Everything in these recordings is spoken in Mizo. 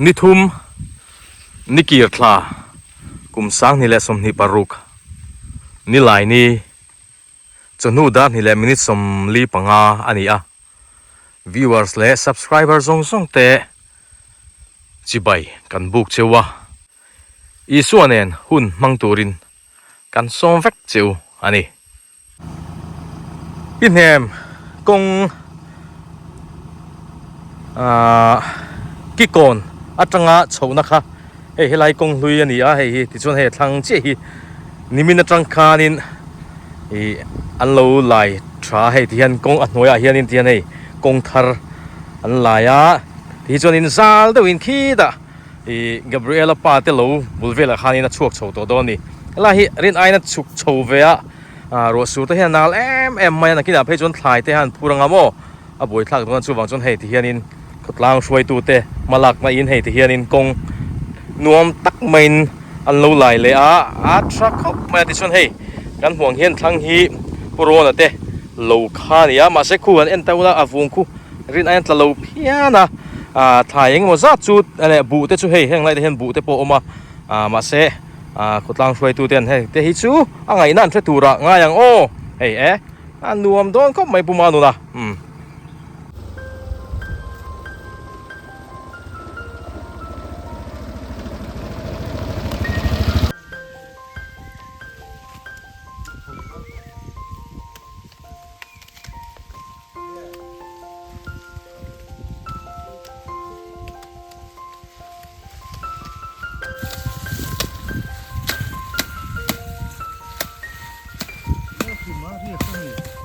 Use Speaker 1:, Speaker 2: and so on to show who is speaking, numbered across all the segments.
Speaker 1: Ni thum ni kir thla kum 2026 ni lai ni chawhnu dar hnih leh minute 45 a ni a. Viewers leh subscriber zawng zawng te chibai kan buk cheu a. Isua nen hun hmang turin kan sawm vek cheu a ni. I hnem kawng ahh kikawn atanga chhohna kha hei helai kawng hlui a ni a hei hi tichuan hei a thlang chiah hi nimin atang khanin ih an lo lai tha a hei tihian kawng a hnuaiah hianin tihian hei kawng thar an lai a tihi chuanin zal deuhin khitah Ih Gabriela pa te lo bul velah khanin a chhuak chho tawh dawn a ni. Helai hi rin aiin a chhuk chho ve a, ah ruah sur te hian a nal em em mai a, nakinah phei chuan thlai te hian phur anga maw a buaithlak dawn a, chuvang chuan hei ti hianin khawtlang hruaitu te hma lakna in hei ti hianin kawng nuam tak maiin an lo lai leh a, a tha khawp mai a tichuan hei kan hmuh ang hian thlang hi Pu Rawna te lo kha a ni a, mahse khu han en ta ula a vung khu rin aiin tla lo phian a ah thlai eng emaw zat chu leh buh te chu hei heng lai te hian buh te pawh a awm a ah mahse ah khawtlang hruaitu ten hei te hi chu a ngaihna an hre turah ngai ang aw hei e a nuam dawn khawp mai Pu Manuna umm.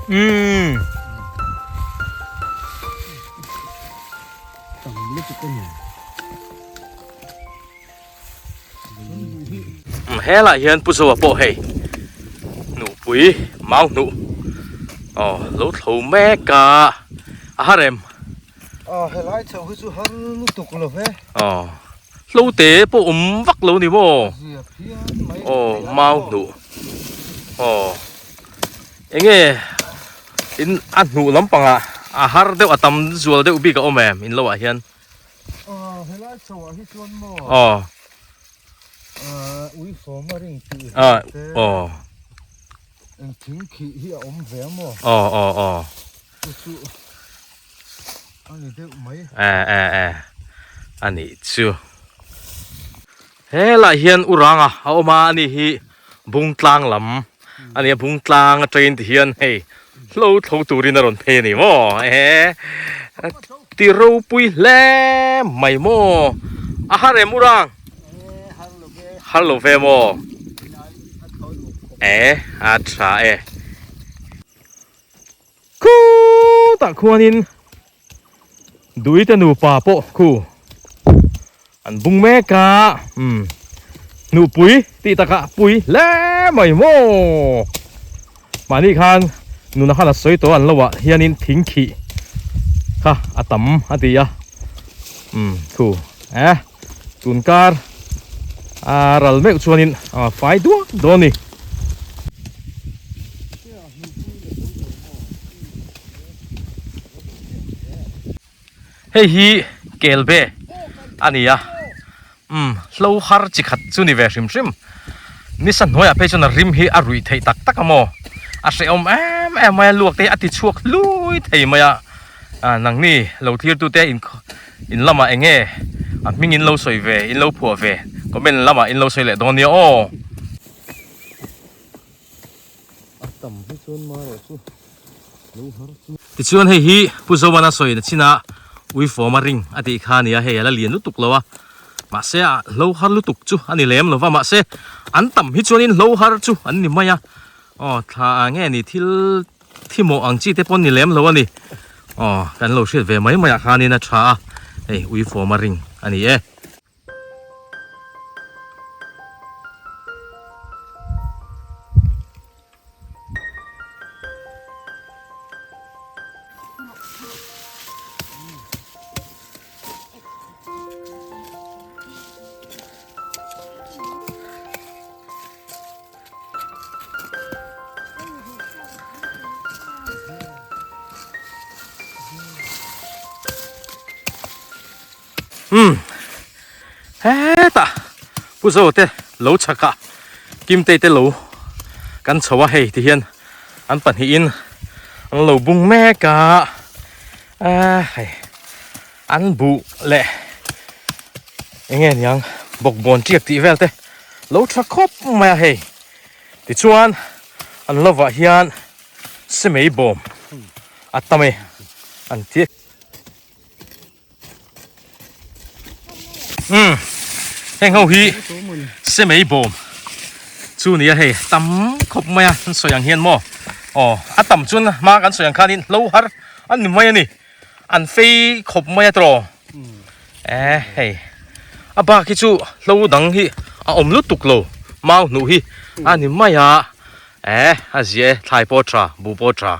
Speaker 1: Umm. Helaiah hian Pu Zoa pawh hei hnuhpui mau hnuh aw lo thlo mek a a har em?
Speaker 2: Aw helai chho hi chu har lutuk lo ve.
Speaker 1: Aw hlo te pawh awm vak lo ni maw?
Speaker 2: Zia phian mai.
Speaker 1: Aw mau hnuh aw enge in a hnuh lampangah a har deuh a tam zual deuh bik a awm em in lo ah hian?
Speaker 2: Aw helai chho ah hi chuan maw
Speaker 1: aw
Speaker 2: ui fawm a ring tih
Speaker 1: ah aw
Speaker 2: eng thing khih hi a awm ve a maw
Speaker 1: aw aw aw
Speaker 2: chu chu a ni deuh mai
Speaker 1: e e e a nih chu helaiah hian u ranga a awm a ani hi bungtlang lam a nia bungtlang atangin ti hian hei hlo thlo turin a rawn phei a ni maw e ti ropui hle mai maw a har em u rang har lo ve maw e a tha e khutah khuanin Duite nupa pawh khu an bung mek a, umm hnuhpui tih takah pui hle mai maw. Mahni khan nuna khan a sawi tawh an lo ah hianin thing khih kha a tam a ti a, umm khu eh tunkar a ral meuh chuanin a fai duak dawn a ni. Hei hi kelbe a ni a umm hlo har chi khat chu ni ve hrim hrim nisa hnuaiah phei chuan a rim hi a ruih theih tak tak a maw a hrehawm em em mai a luak te hi a ti chhuak hlui thei mai a ah nangni lo thlir tute in in lamah eng nge a hming in lo sawi ve in lo phuah ve comment lamah in lo sawi leh dawn nia aw.
Speaker 2: A tam hi chuan marawh chu lo har chu.
Speaker 1: Tichuan hei hi Pu Zoana sawi na chin a uifawm a ring a tih kha a ni a, hei a la lian lutuk lo a, mahse a hlo har lutuk chu a ni lem lo va, mahse an tam hi chuanin hlo har chu an ni mai a, aw thla ah nge ni thil thimawh ang chi te pawh an ni lem lo a ni, aw kan lo hriat ve mai mai ah khanin a tha a, hei uifawm a ring a ni e. Umm. Pu Zo te lo chhakah Kimtei te lo kan chho a hei tihian an pahnihin an lo bung mek a ah hei an buh leh eng nge niang bawkbawn tiak tih vel te lo tha khawp mai a hei tichuan an lovah hian semei bawm a tam e an ti. Umm heng ho hi semei bawm chu nia hei tam khawp mai a an sawi ang hian maw aw a tam chuan hma kan sawi ang khanin hlo har a ni mai a ni an fei khawp mai a tawh eh hei a bak hi chu hlo dang hi a awm lutuk lo mau hnuh hi a ni mai a eh a zia e thlai pawh tha buh pawh tha.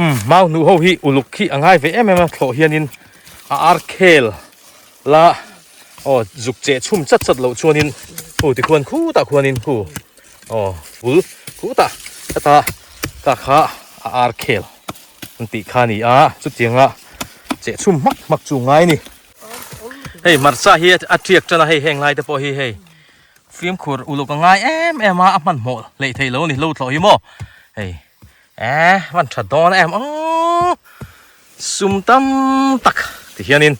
Speaker 1: Umm mau hnuh ho hi uluk khi a ngai ve em em a thlawh hianin a ar khel la aw zuk cheh chhum chat chat loh chuanin khu tikhuan khutah khuanin khu aw bul khutah heta ka kha a ar khel an tih kha a ni a chutianga cheh chhum hmak hmak chu ngai a ni. Hei hmarcha hi a tiak tan a hei heng lai te pawh hi hei fimkhur uluk a ngai em em a a hmanhmawh hleih theih loh a ni hlo thlawh hi maw hei eh hman tha dawn em aww. Sum tam tak ti hianin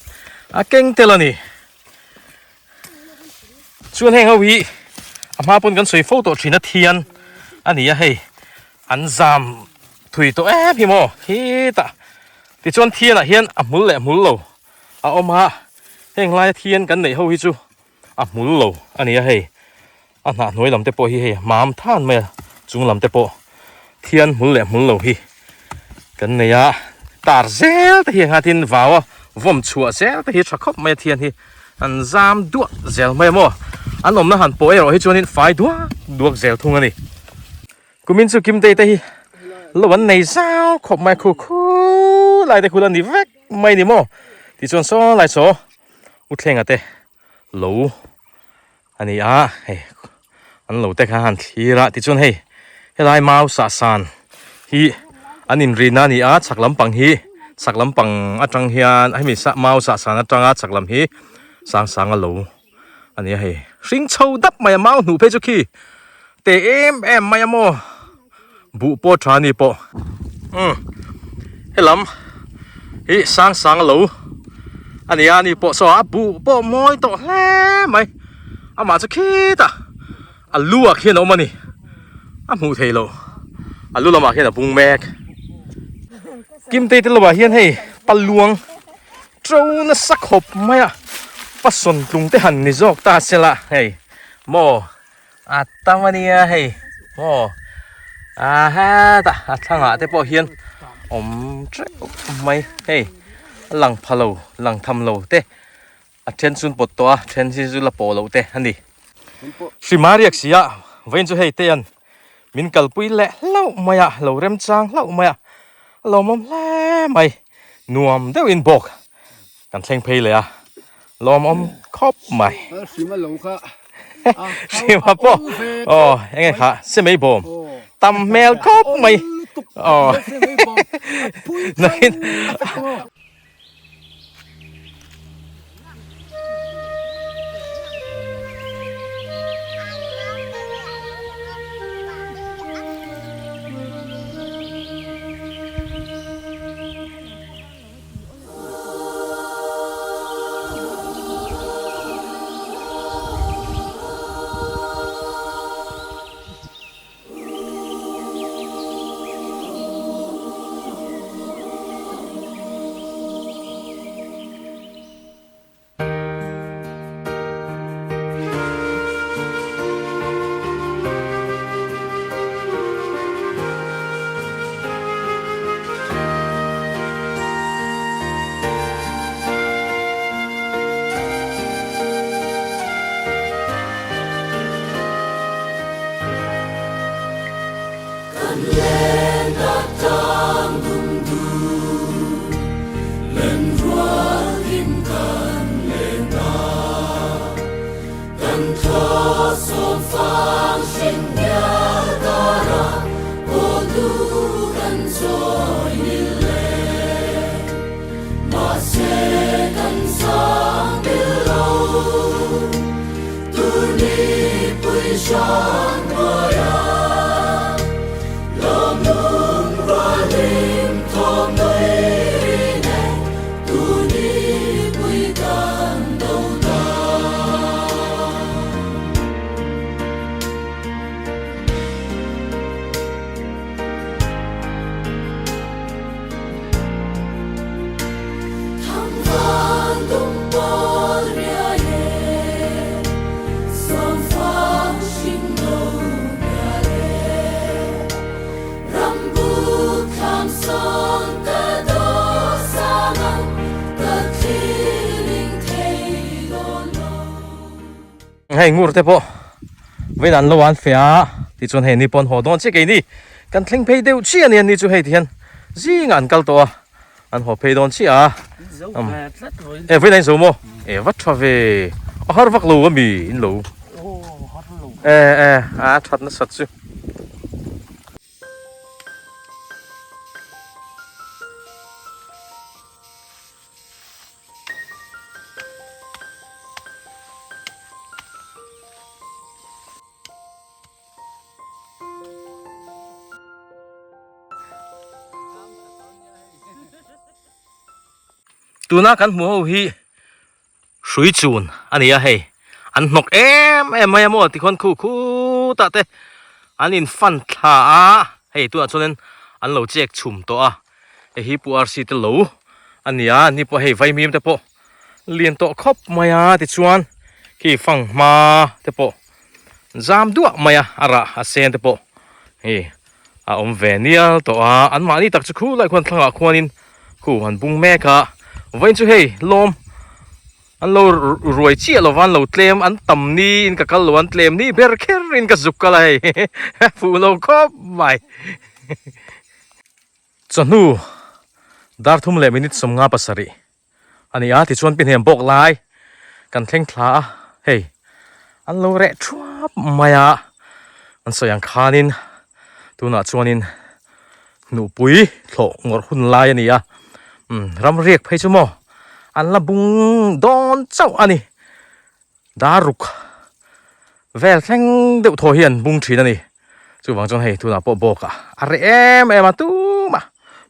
Speaker 1: a keng tel a ni. Chuan heng ho hi a hma pawn kan sawi fo tawh thin a thian a ni a hei an zam thui tawh em hi maw khitah tichuan thianah hian a hmul leh hmul lo a awm a heng laia thian kan neih ho hi chu a hmul lo a ni a hei a hnah hnuai lam te pawh hi hei mam than mai a chung lam te pawh thian hmul leh hmul lo hi kan nei a tar zel te hi engah tin vau a vawm chhuah zel te hi tha khawp mai a thian hi an zam duah zel mai a maw an awmna han pawh erawh hi chuanin fai duak duak zel thung a ni kumin chu kimtei te hi lo an nei zau khawp mai a khu khu lai te khu la ni vek mai ni maw tichuan saw lai saw Uthlenga te lo a ni a hei an lo te kha han thlir a tichuan hei helai mau sah san hi an inrina a ni a chhak lampang hi chhak lampang atang hian hemi mau sah san atanga chhak lam hi sang sang a lo a ni a hei hring chho dap mai a mau hnuh phei chu khi te em em mai a maw buh pawh tha a ni pawh umm helam hi sang sang lo a ni a ni pawh saw a buh pawh mawi tawh hle mai amah chu khitah a lu ah khian a awm a ni a hmuh theih loh a lu lamah khian a bung mek Kimtei te lovah hian hei paluang to nasa khawp mai a pasawn tlung te han ni zawk ta sela hei maw. A tam a nia hei maw a hetah a thlangah te pawh hian awm teuh mai hei a lang pha lo lang tham lo te a then chu an pawt tawh a then hi chu la pawh loh te a ni hrima riak si a vawiin chu hei te an min kalpui leh hlauh mai a lo remchang hlauh mai a a lawmawm hle mai nuam deuhin bawk Kan thleng phei leh a, lawmawm khawp mai.
Speaker 2: Hrima lo kha.
Speaker 1: Hrima pawh. Aw, enge kha, semei bawm. Tam hmel khawp mai. Aw. Nakin. Hei ngur te pawh vawiin an lo an feh a tichuan hei ni pawh an haw dawn chiah keini kan thleng phei deuh chiah a ni ani chu hei tihian zingah an kal tawh a an haw phei dawn chiah a e vawiin a inzo maw e va tha ve a har vak lo ami in lo e e a that nasat chu. Tuna kan hmuh ho hi hrui chun a ni a hei an hnawk em em mai a maw tikhuan khu khutah te an in fan thla a hei tunah chuanin an lo chek chhum tawh a hei hi pu RC te lo a ni a ni pawh hei vaimim te pawh lian tawh khawp mai a tichuan khi fanghma te pawh zam duah mai a a rah a sen te pawh hei a awm ve nial tawh a an mahni tak chu khu lai khuan thlangah khuanin khu an bung mek a vawiin chu hei lawm an lo ruai chiah lova an lo tlem an tam niin ka kal lo an tlem ni ber kher in ka zuk kal a hei fuh lo khawp mai. Chawhnu dar thum leh minute 57 a ni a tichuan pi hnem bawk lai kan thleng thla a hei an lo reh thuap mai a an sawi ang khanin tunah chuanin hnuhpui thlawh ngawrh hun lai a ni a umm ram riak phei chu maw an la bung dawn chauh a ni dar ruk vel thleng deuh thaw hi an bung thin a ni chuvang chuan hei tunah pawh bawk ah a reh em em a tumah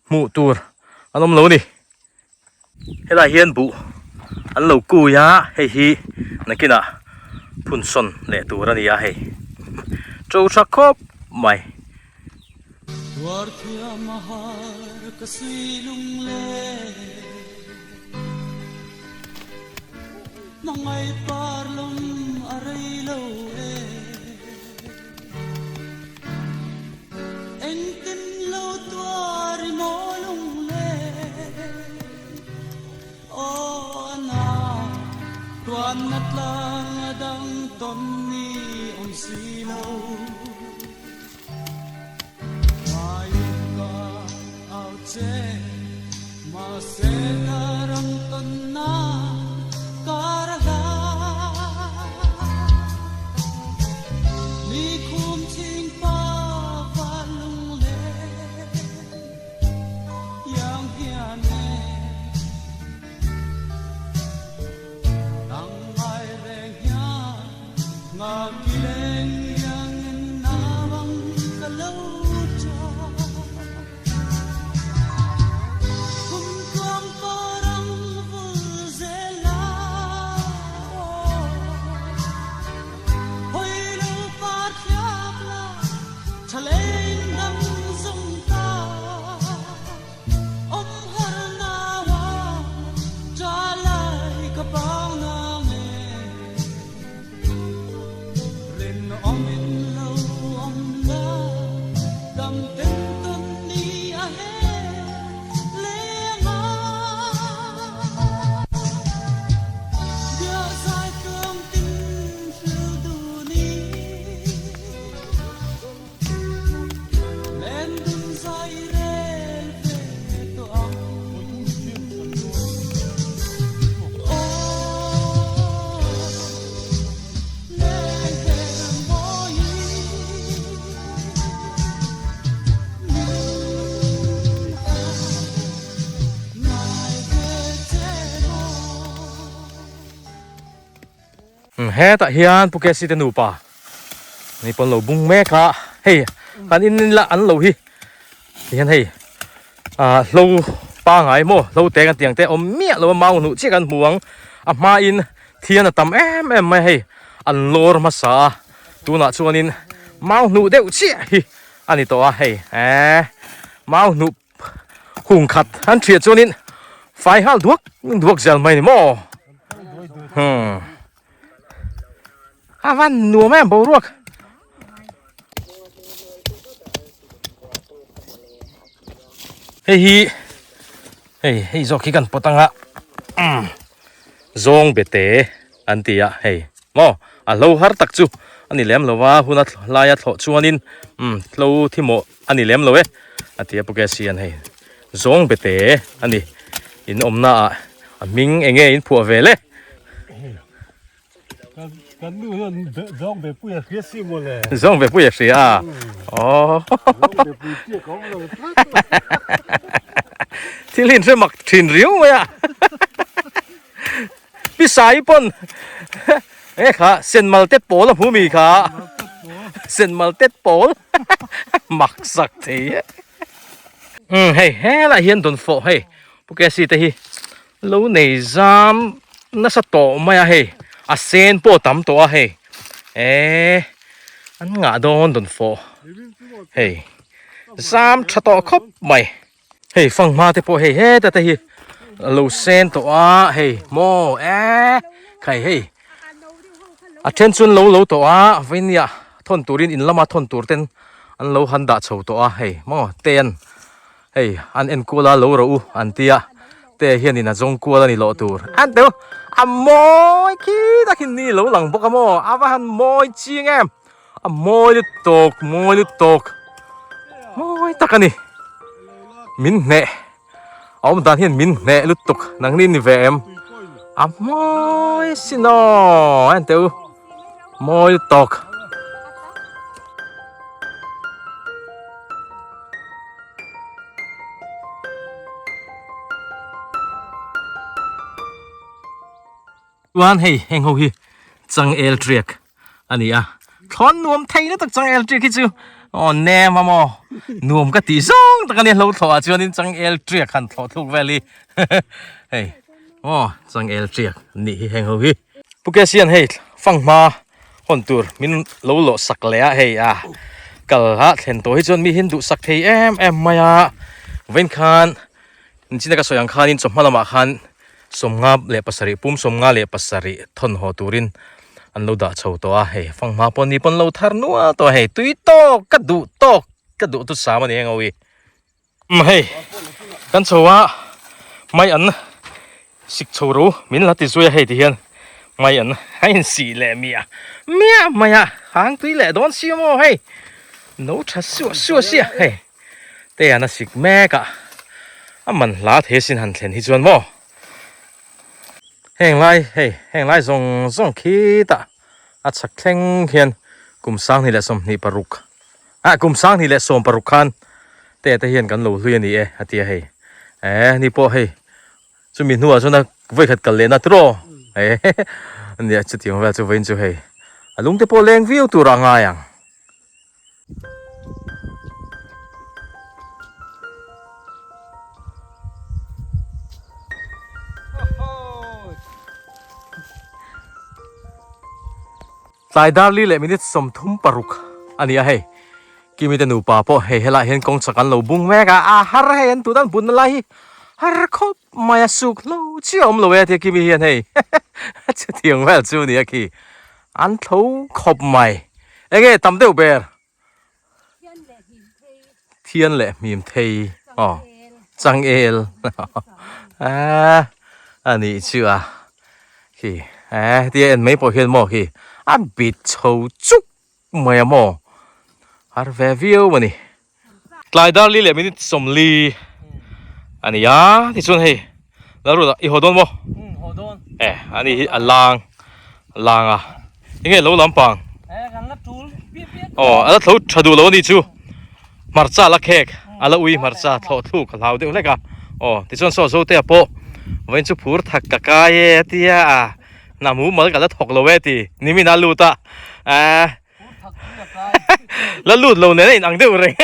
Speaker 1: hmuh tur an awm lo a ni. Helai hian buh an lo kui a hei hi nakinah phun sawn leh tur a ni a hei to tha khawp mai. Hetah hian Pu Kesi te nupa ni pawn lo bung mek a, hei kan in la an lo hi tihian hei ah hlo pangai maw hlo te kan tiang te awm miah lo a mau hnuh chiah kan hmu ang a hmain thian a tam em em mai a hei an lawr hmasa a tunah chuanin mau hnuh deuh chiah hi a ni tawh a hei eee mau hnuh hung khat an thiah chuanin fai nghal duak duak zel mai ni maw hmm a van nuam em boruak hei hi hei hei zawk hi kan pawt anga umm zawng bete an ti a hei maw a hlo har tak chu a ni lem lo va hun a laia thlawh chuanin umm hlo thi mawh a ni lem lo e a ti a pu Casey an hei zawng bete a ni in awmna ah a hming eng nge in phuah vel e.
Speaker 2: Kan nu hian zawng ve pui a hria si maw le.
Speaker 1: Zawng ve pui a hria a. Aww.
Speaker 2: Zawng ve pui chiah ka awm lo tlat.
Speaker 1: Thil hi in hre mak thin riau mai a. Pi Sai pawn e kha senmal tet pawl a hmu mi kha. Senmal tet pawl mak sak thei e. Umm hei helaiah hian dawnfawh hei Pu Casey te hi Lo nei zam nasa tawh mai a hei a sen pawh a tam tawh a hei eee an ngah dawn dawn fawh hei zam tha tawh khawp mai hei fanghma te pawh hei heta te hi a lo sen tawh a hei maw eee khai hei a then chu an lo lo tawh a vainia thawn turin in lama thawn tur ten an lo han dah chho tawh a hei maw te an. Hei an en kual a lo rawh u an ti a, te hianin a zawng kual a ni loh tur an teu a mawi khi takin ni lo lang bawk a maw a va han mawi chiang em a mawi lutuk mawi lutuk mawi tak a ni min hneh a awm dan hian min hneh lutuk nangni ni ve em a mawi sin aw an teu mawi lutuk. Chuan hei heng ho hi changel triak a ni a thlawn nuam thei lutuk changel triak hi chu aw nem a maw nuam ka tih zawng tak a ni hlo thlawh ah chuanin changel triak han thlawh thluk vel hi hei aw changel triak nih hi heng ho hi. Pu Kesian hei fanghma hawn tur min lo lawh sak leh a hei a kal a thlen tawh hi chuan mi hian duhsak thei em em mai a vawiin khan nichina ka sawi ang khanin chawhma lamah khan sawmnga leh pasarih pum sawmnga leh pasarih thawn haw turin an lo dah chho tawh a hei fanghma pawh ni pawn lo thar nual tawh a hei tui tawk ka duh tawk ka duh chu sam a ni eng awi. Umm hei kan chho a mai an sik chho ro min la ti zui a hei ti hian mai an a in sih leh miah miah mai a hang tui leh dawn si maw hei no tha suah suah sia hei te an a sik mek a a man hla thei sin han thlen hi chuan maw heng lai hei heng lai zawng zawng khitah a chhak thleng hian kum sanghnih leh 26 Ah kum 2016 khan te te hian kan lo hlui a ni e a ti a hei eh ni pawh hei chumi hnuah chuan a vawikhat kal lehna tiraw eh nia chutiang vel chu vawiin chu hei a lung te pawh leng viau tur a ngai ang. Tlai darli leh minute 36 a ni a hei Kimi te nupa pawh hei helaiah hian kawng chak an lo bung mek a a har hei an tun an bunna lai hi har khawp mai a suk hlo chiah a awm lo e tia Kimi hian hei chutiang vel chu a ni a khi an tho khawp mai enge tam deuh ber thian leh hmim thei aw changel a a nih chu a khi eh tia en mai pawh hian maw khi a bit chho chuk mai a maw har ve viau a ni tlai dar li leh minute 40 a ni a tichuan hei Lalruata i haw dawn maw eh ani hi a lang lang a enge lo lampang aw a la tho tha duh lo a ni chu hmarcha la khek a la ui hmarcha thlawh thluk a hlau deuh hlek a aw tichuan saw zotea pawh vawiin chu phur thak ka kai e a tia a. Hna mumal ka la thawk lo e ti nimin a lut a eh la lut lo nen a inang deuh reng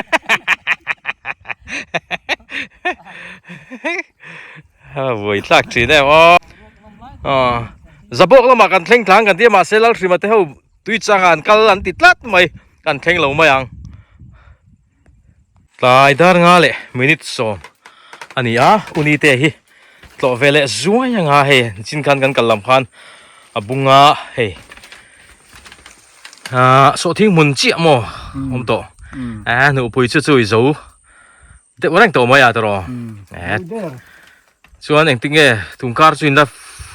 Speaker 1: buai thlak thin em aw aw zabawk lamah kan thleng tlang kan tia mahse Lalhrima te ho tui changa an kal an ti tlat mai kan thleng lo mai ang. Tlai dar nga leh minute sawm a ni a, Unite hi tlawh ve leh zuai anga hei chin khan kan kal lam khan a bunga hei ah sawhthing hmun chiah maw awm tawh eh nupui chu chu i zo deuh reng tawh mai a tawh eh chuan engtin nge tun kar chu in la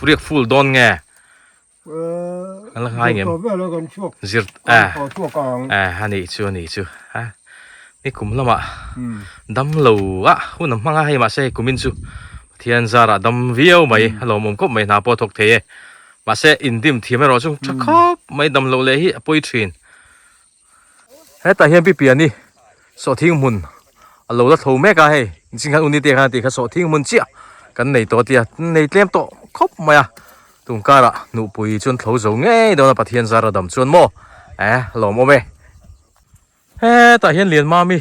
Speaker 1: riak full dawn nge. An la ngai ngem zir eh eh a nih chu a nih chu a ni kum lamah dam lo a hun a hmang a hei mahse hei kumin chu Pathian zarah dam viau mai a lawmawm khawp mai hna pawh a thawk thei e mahse indim thiam erawh chu tha khawp mai dam loh leh hi a pawi thin. Hetah hian pi piani sawhthing hmun a lo la tho mek a hei zing khan unite khan a tih kha sawhthing hmun chiah kan nei tawh a tia nei tlem tawh khawp mai a tun karah nupui chuan tho zo ngei dawn a Pathian zar a dam chuan maw eh lawmawm e hetah hian Lianmami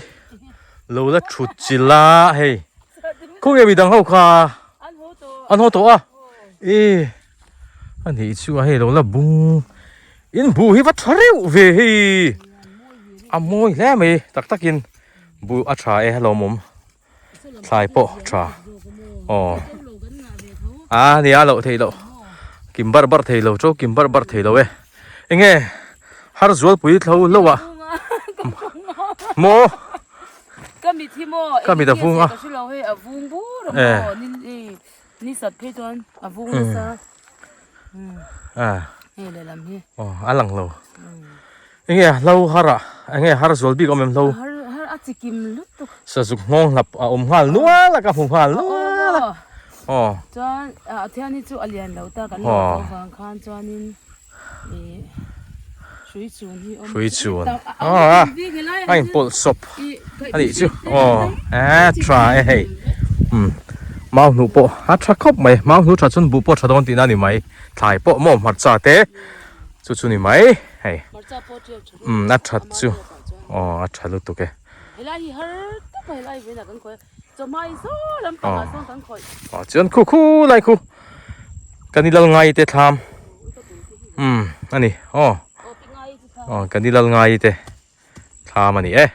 Speaker 1: lo la thut chilh a hei khawnge midang ho kha an haw tawh a e. A nih chu a hei lo la bung in buh hi va tha reuh ve hei a mawi hle mai tak takin buh a tha e lawmawm thlai pawh tha aw a nia loh theih loh kim bar bar thei lo chu kim bar bar thei lo e enge har zualpui thlo lo a maw
Speaker 3: ka mit hi maw
Speaker 1: ka mit a vung a
Speaker 3: ka hrelo hei a vung bur a maw ni Ni sat phei chuan a vung nasa.
Speaker 1: Ah.
Speaker 3: Hei lehlam hi.
Speaker 1: Oh, a lang lo. Enge hlo har a, enge har zual bik awm em hlo?
Speaker 3: Har har a chikim lutuk.
Speaker 1: Sazuk nghawng hlap a awm nghal nual a ka hmu nghal nual a. Oh.
Speaker 3: Chuan a thian hi chu a lian lo ta kan lo tawh vang khan chuanin i hrui chun hi awm.
Speaker 1: Hrui chun. Ah, a inpawlh sawp a nih chu. Aw, eh tha e hei. Um, mau hnuh pawh a tha khawp mai. Mau hnuh tha chuan buh pawh tha dawn tihna a ni mai. Thlai pawh maw hmarcha te chu chu ni mai hei. Um, a that chu. Aw, a tha lutuk e.
Speaker 3: Helai hi har tak a helai velah kan khawih a. Chawhmai saw lampangah sawn kan khawih.
Speaker 1: Aw chuan khu khu lai khu kan i lal ngai te thlam umm a ni aw aw kan i lal ngai te thlam a ni e.